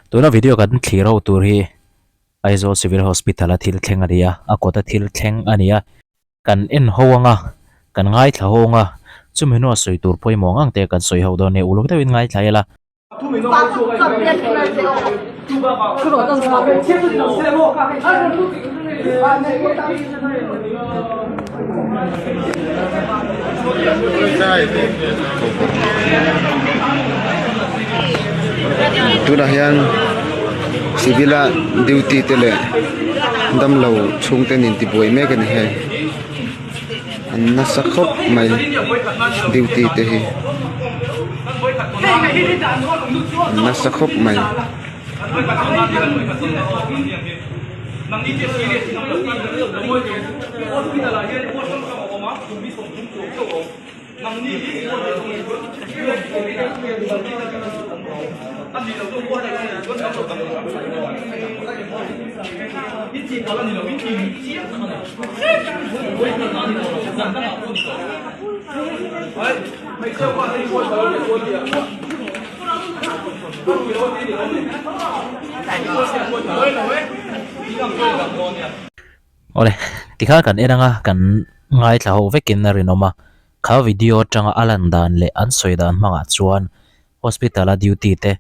Tuna video kan thlir ho tur hi Aizawl Civil Hospital a thil thleng a ni a, a kawta thil thleng a ni a. Kan en ho anga, kan ngaithla ho anga, chumi hnua sawi tur pawimawh ang ang te kan sawi ho dawn nia, uluk deuhin ngaithla ila. Tunah hian civil a duty te leh damlo chhungte an intibuai mek a ni hei an nasa khawp mai duty te hi an nasa khawp mai. Awle, tikhan kan en anga kan ngaithla ho vekin a rinawm a, kha video atanga a lan dan leh an sawi dan hmangah chuan hospital a duty te,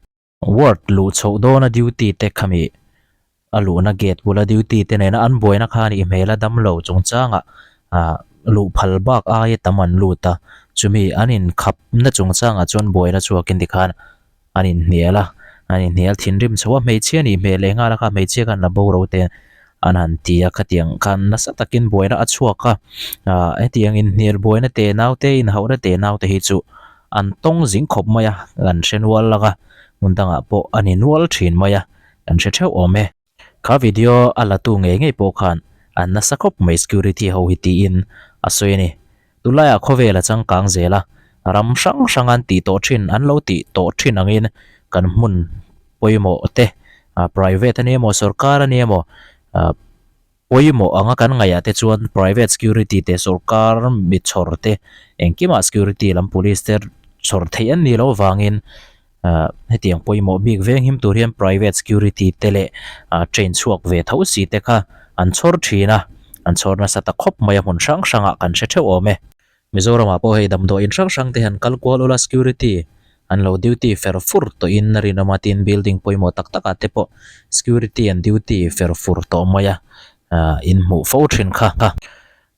ward luh chhoh dawna duty te khami a luhna gate bula duty te nena an buaina kha a nih hmel a damlo chungchangah ah luh phal bak aia tam an lut a, chumi an inkhapna chungchangah chuan buaina chhuakin tikhan An inhnial a, an inhnial thinrim chho a, hmeichhia nih hmel leh nghal a kha hmeichhia khan la bo ro te an han ti a, khatiang khan nasa takin buaina a chhuak a, ah hetiang inhnial buaina te naute inhauhna te naute hi chu an tawng zing khawp mai a, kan hre nual lang a, hmun dangah pawh a ni nual thin mai a, kan hre theuh awm e. Kha video a la tu ngei ngei pawh khan an nasa khawp mai security ho hi tiin a sawi a ni. Tunlaiah khawvel a changkang zel a, ram hrang hrang an tih tawh thin an lo tih tawh thin angin kan hmun pawimawh te private a ni emaw sorkar a ni emaw Pawimawh anga kan ngaihah te chuan private security te sorkar mi chhawr te engkimah security lam police te chhawr theih an nih loh avangin ah hetiang pawimawh bik veng him tur hian private security te leh ah train chhuak ve tho si te kha an chhawr thin a, an chhawr nasa ta khawp mai a hmun hrang hrangah kan hre theuh awm e. Mizoramah pawh hei damdawiin hrang hrang te han kal kual ula security an lo duty fer fur tawhin a rinawm a tin building pawimawh tak takah te pawh security an duty fer fur tawh mai a ah in hmuh fo thin kha.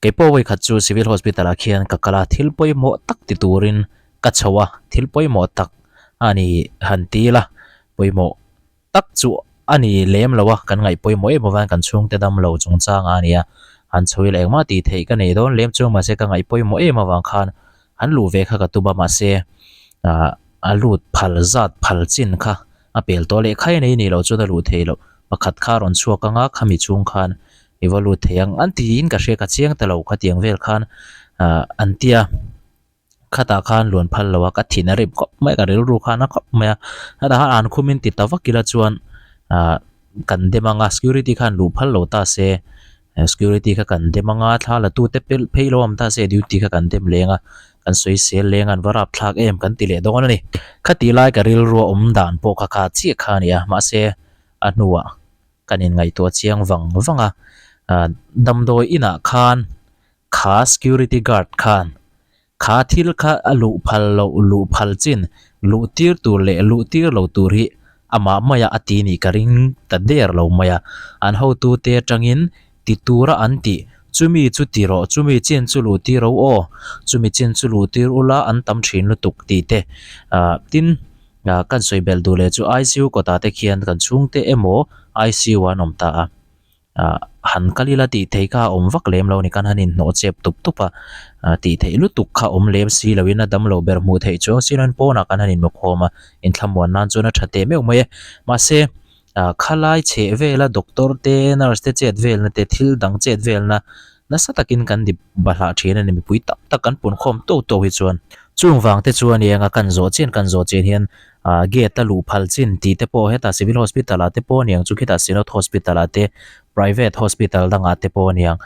Keipawh vawikhat chu civil hospital ah khian ka kal a thil pawimawh tak ti turin ka chho a thil pawimawh tak a ni han ti ila pawimawh tak chu a ni lem lo a, kan ngaih pawimawh em avangin kan chhungte dam lo chungchang a nia, han chho ila engmah tih theih ka nei dawn lem chuang mahse ka ngaih pawimawh em avang khan han luh ve kha ka tum a mahse ah a lut phal zat phal chin kha a pel tawh leh khai nei nih loh chuan a luh theih loh pakhat kha a rawn chhuak anga khami chhung khan i va lut thei ang an tiin ka hria ka chiang ta lo khatiang vel khan ah an tia. Khatah khan luan phal lo a, ka thin a rip khawp mai a, ka rilru khan a khawp mai a, khatah khan an khum in ti ta vak ila chuan ah kan dem ang a, security khan luh phal lo ta se, security kha kan dem ang a, thla la tu te phei lo awm ta se duty kha kan dem leng a, kan sawi sel leng a, an va rap thlak em kan ti leh dawn a ni. Khatih lai ka rilru a awm dan pawh kha kha chiah kha a ni a, mahse a hnuah kan inngaihtuah chiang vang vang a, ah damdawi inah khan Kha security guard khan kha thil kha a luh phal loh luh phal chin luh tir tur leh luh tir lo tur hi amah maia a ti nih ka ring ta der lo mai a, an hotute atangin ti tura an tih chumi chu ti rawh chumi chin chu luh tir ro aw chumi chin chu luh tir ula an tam thin lutuk tih te ah tin ah kan sawi belh duh leh chu ICU kawtah te khian kan chhungte emaw ICU an awm ta a. ah han kal ila tih theih kha a awm vak lem lo a ni khan han inhnawh chep tup tup a ah tih theih lutuk kha awm lem si lo in a dam loh ber hmuh theih chuang si lo in pawnah khan han inhmu khawm a inthlamuan nan chuan a tha teh meuh mai a mahse ah khalai chheh vela doctor te nurse te chet velna te thil dang chet velna nasa takin kan dip bahlah thin a ni mipui tam tak kan pun khawm tawk tawk hi chuan chung vang te chuan eng a kan zawh chian kan zawh chian hian ah gate a luh phal chin tih te pawh hetah civil hospital ah te pawh aniang chu khitah synod hospital ah te private hospital dangah te pawh aniang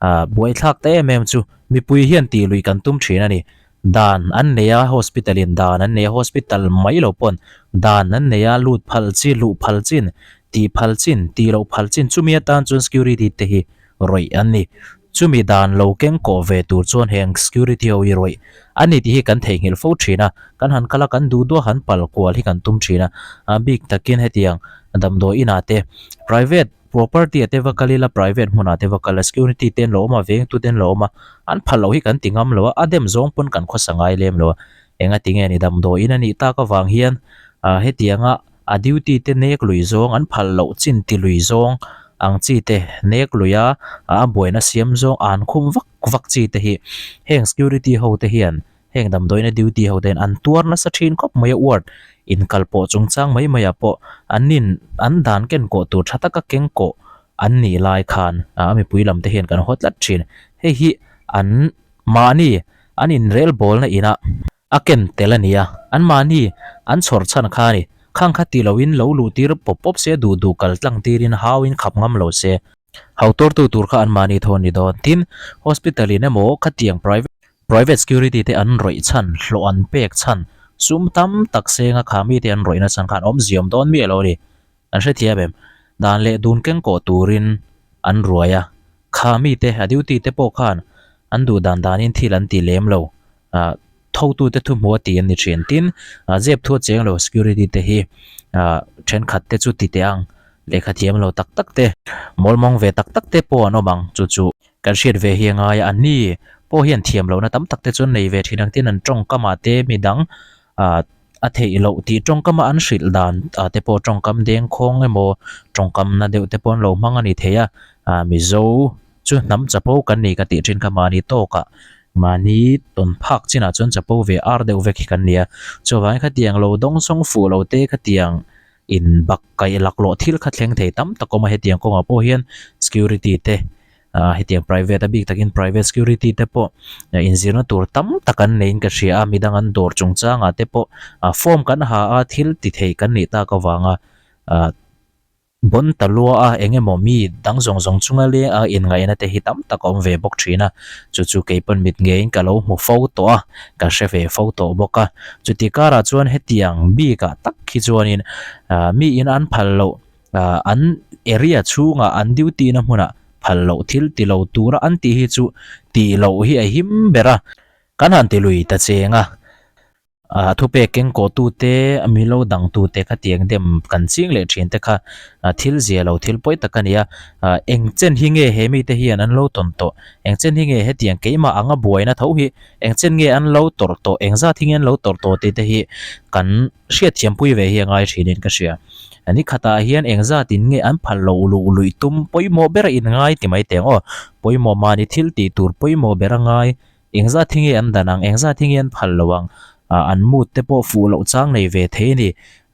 ah buaithlak ta em em chu mipui hian tih lui kan tum thin a ni. Dan an nei a, hospital in dan an nei a, hospital mai lo pawn dan an nei a, lut phal chi, luh phal chin, tih phal chin, tih loh phal chin chumi atan chuan security te hi rawih an ni. Chumi dan lo keng kawh ve tur chuan heng security ho hi rawih an ni tih hi kan theihnghilh fo thin a, kan han kal a, kan duh duh a han pal kual hi kan tum thin a, a bik takin hetiang damdawi inah te private Property a te va kal ila private hmunah te va kal a security te an lo awm a vengtu te an lo awm a an phal loh hi kan ti ngam lo a a dem zawng pawn kan khawsa ngai lem lo a enga tinge ni damdawiin a nih tak avang hian ah hetianga a duty te nek lui zawng an phal loh chin ti lui zawng ang chi te nek lui a a buaina siam zawng an khum vak vak chi te hi heng security ho te hian Heng damdawiina duty ho ten an tuar nasa thin khawp mai a ward inkal pawh chungchang mai mai ah pawh an in an dan ken kawh tur tha taka keng kawh an nih lai khan a mipui lam te hian kan haw tlat thin. Hei hi an mahni an inrel bawlna inah a ken tel a ni a, an mahni an chhawr chhan kha a ni. Khang kha ti loin lo luh tir pawp pawp se duh duh kal tlang tirin hauin khap ngam lo se. Hautuartu tur kha an mahni thawn ni dawn. Tin, hospital in emaw khatiang private. Private security te an rawih chhan, hlawh an pek chhan, sum tam tak senga kha mite an rawihna chhan khan awmzia awm dawn miah lo a ni. An hrethiam em? Dan leh dun keng kawh turin an ruai a, kha mite, a duty te pawh khan an duh dan danin thil an ti lem lo. Ah, thotute thu hmuh a ti an ni thin. Tin, zep thu a cheng lo security te hi ah thenkhat te chu ti teh ang, lehkha thiam lo tak tak te, mawlmawng ve tak tak te pawh an awm ang chu chu. Kan hriat ve hi a ngai a, anni pawh hian thiam lohna tam tak te chuan nei ve thin ang tin an tawngkam ah te midang ah a theih loh tih tawngkam a an hrilh dan ah te pawh tawngkam dengkhawng emaw tawngkam na deuh te pawh an lo hmang a ni thei a, ah Mizo chu hnam chapo kan ni ka tih thin kha mahni tawkah mahni tawn phak chinah chuan chapo ve ar deuh vek hi kan ni a, chuvangin khatiang lo dawngsawng fuh lo te khatiang in bak kaih laklawh thil kha thleng thei tam tak awm a hetiang kawngah pawh hian security te ah hetiang private a bik takin private security te pawh inzirna tur tam tak an neiin ka hria a midang an dawr chungchangah te pawh ah form kan ha a thil ti thei kan nih tak avanga ah bawn ta lua a eng emaw mi dang zawng zawng chunga leng a inngaihna te hi tam tak a awm ve bawk thin a chu chu keipawn mit ngeiin ka lo hmu fo tawh a ka hre ve fo tawh bawk a chuti karah chuan hetiang bikah tak hi chuanin ah miin an phal loh ah an area chhungah an duty na hmunah phal loh thil ti lo tura an tih hi chu tih loh hi a him ber a kan han ti lui ta cheng a. Ah thupek keng kawhtute milo dangtute khatiang dem kan ching leh thin te kha thil zia lo thil pawi tak a ni a, ah eng chen hi nge he mite hian an lo tawn tawh, eng chen hi nge hetiang keimah anga buaina tho hi eng chen nge an lo tawrh tawh, eng zat hi nge an lo tawrh tawh tih te hi kan hriatthiampui ve hi a ngai thinin ka hria. Ni khatah hian eng zatin nge an phal loh luh luih tum pawimawh ber a inngai ti mai teh ang aw, pawimawh mahni thil tih tur pawimawh ber a ngai. Engzat hi nge an dan ang, engzat hi nge an phal lo ang, ah an mood te pawh fuh loh chang nei ve thei a ni,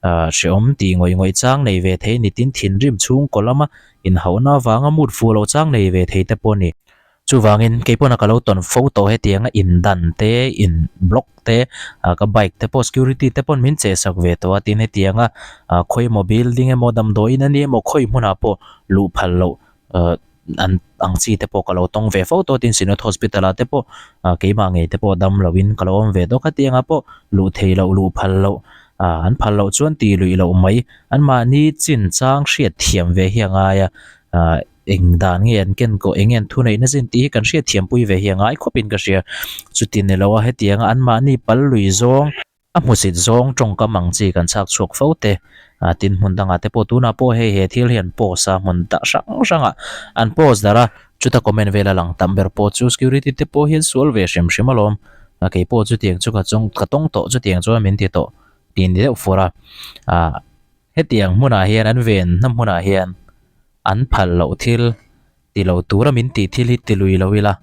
ah hrehawm tih ngawih ngawih chang nei ve thei a ni, tin thinrim chhungkaw lama inhauhna avanga mood fuh loh chang nei ve thei te pawh a ni. Chuvangin kei pawna ka lo tawn fo tawh hetianga in dan te, in block te, ah ka bike te pawh security te pawn min chehsak ve tawh a, tin hetianga ah khawi emaw building emaw damdawiin a ni emaw khawi hmunah pawh luh phal loh ah an ang chi te pawh ka lo tawng ve fo tawh tin Synod Hospital ah te pawh ah keimah ngei te pawh dam lo in ka lo awm ve tawh khatiang ah pawh luh thei loh luh phal loh ah an phal loh chuan tih luih loh mai an mahni chin chang hriat thiam ve hi a ngai a ah eng dan nge an ken kawh eng nge an thuneihna chin tih hi kan hriat thiam pui ve hi a ngai khawp in ka hria chuti ni lo a hetiang a an mahni pal lui zawng A hmusit zawng tawngkam ang chi kan chhak chhuak fo te, ah tin hmun dangah te pawh tunah pawh hei he thil hi an post a, hmun dah hrang hrangah an post darh a, chuta comment vela lang tam ber pawh chu security te pawh hian sual ve hrim hrim alawm, ah kei pawh chutiang chu ka chawng ka tawng tawh chutiang chuan min ti tawh tih ni deuh fur a, ah hetiang hmunah hian an venna hmunah hian an phal loh thil. Ti lo tura min tih thil hi ti lui lo ila,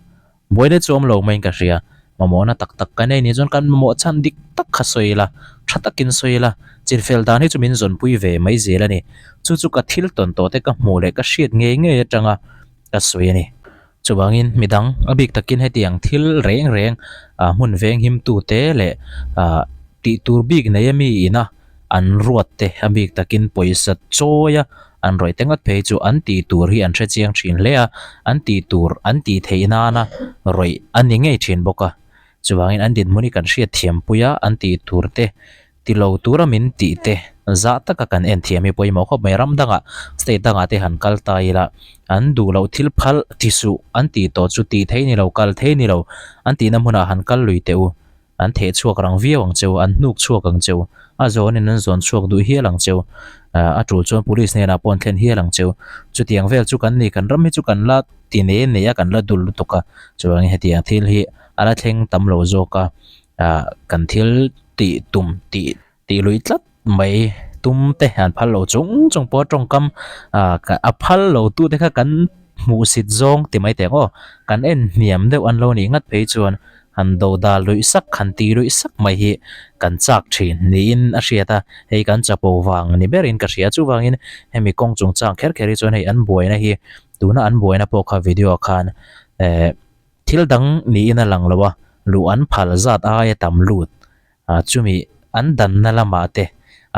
buaina chu awm lo maiin ka hria. Mamawhna tak tak ka nei ni chuan kan mamawh chhan dik tak kha sawi ila, tha takin sawi ila, chinfel dan hi chu min zawnpui ve mai zel a ni. Chu chu ka thil tawn tawh te ka hmuh leh ka hriat ngei ngei atanga ka sawi a ni. Chuvangin midang a bik takin hetiang thil reng reng ah hmun veng him tu te leh ah tih tur bik nei a mi ina an ruat te a bik takin pawisa chawi a an rawih te ngawt phei chu an tih tur hi an hre chiang thin hle a, an tih tur an tih theih nana rawih a ni ngei thin bawk a. Chuvangin an dinhmun hi kan hriat thiam pui a, an tih tur te ti lo tura min tih te zah taka kan en thiam hi pawimawh khawp mai. Ram dangah state dangah te han kal ta ila an duh loh thil phal ti suh an tih tawh chu tih thei ni lo kal thei ni lo an tihna hmunah han kal lui teh u. An theh chhuak rang viau ang cheu, an hnuk chhuak ang cheu, a zawnin an zawn chhuak duh hial ang cheu, a tul chuan police hnenah pawh an thlen hial ang cheu. Chutiang vel chu kan ni, kan ram hi chu kan la ti ne ne a, kan la dul lutuk a, chuvangin hetiang thil hi a la thleng tam lo zawk a, kan thil tih tum tih tih luih tlat mai tum te an phal lo chung chung pawh tawngkam a phal lo tu te kha kan hmuhsit zawng ti mai teh ang aw kan en hniam deuh an lo nih ngat phei chuan han do dal luih sak han ti luih sak mai hi kan chak thin niin a hriat a hei kan chapo vang ni berin ka hria chuvangin hemi kawng chungchang kher kher hi chuan hei an buaina hi tuna an buaina pawh kha video ah khan eh thil dang niin a lang lo a luh an phal zat aia tam lut. Ah chumi an danna lamah te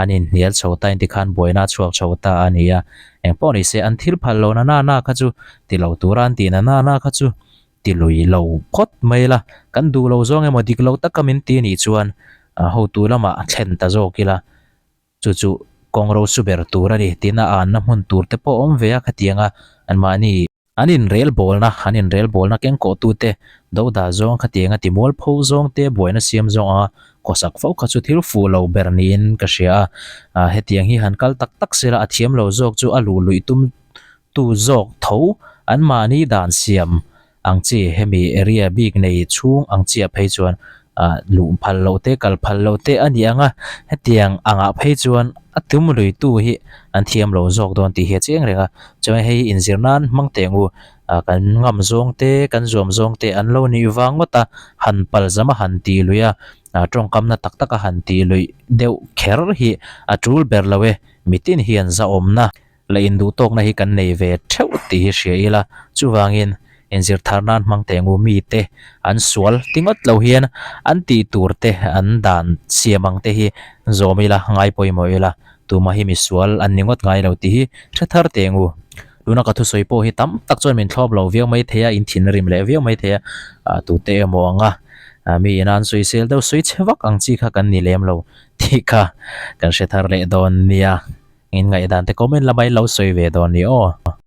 an inhnial chho ta in tikhan buaina a chhuak chho ta a ni a, engpawh ni se an thil phal lo na na na kha chu ti lo tura an tih na na na kha chu ti lui lo phawt mai la, kan duh lo zawng emaw dik lo taka min ti anih chuan hotu lamah thlen ta zawk ila. Chu chu kawng ro su ber tur a ni tiin a anna hmun tur te pawh a awm ve a khatiang a, anmahni an inrel bawlna, an inrel bawlna kengkawhtute do dah zawng khatiang a ti mualpho zawng te buaina siam zawng anga khawsak fo kha chu thil fuh lo ber niin ka hria a, ah hetiang hi han kal tak tak sela a thiam lo zawk chu a luh luih tum tu zawk tho anmahni dan siam ang chi hemi area bik nei chhung ang chiah phei chuan ah luh phal loh te kal phal loh te a ni ang a hetiang angah phei chuan a tum lui tu hi an thiam lo zawk dawn tih hi a chiang reng a chuan hei inzir nan hmang teh ang u ah kan ngam zawng te kan zuam zawng te an lo nih vang ngawt a han pal zam a han tih lui a ah tawngkamna tak tak a han tih luih deuh kher hi a tul ber lo e mitin hian zahawmna. La induh tawkna hi kan nei ve theuh tih hi hria ila, chuvangin inzir thar nan hmang teh ngu mite an sual ti ngawt lo hian an tih tur te an dan siam ang te hi zawm ila ngai pawimawh ila, tumah hi misual an ni ngawt ngai lo tih hi hre thar teh ngu. Tuna ka thusawi pawh hi tam tak chuan min thlawp lo viau mai thei a, in thinrim leh viau mai thei a, tute emaw anga mi ina an sawisel deuh sawi chhe vak ang chi kha kan ni lem lo tih kha kan hre thar leh dawn nia. In ngaihdan te comment lamah in lo sawi ve dawn ni aw.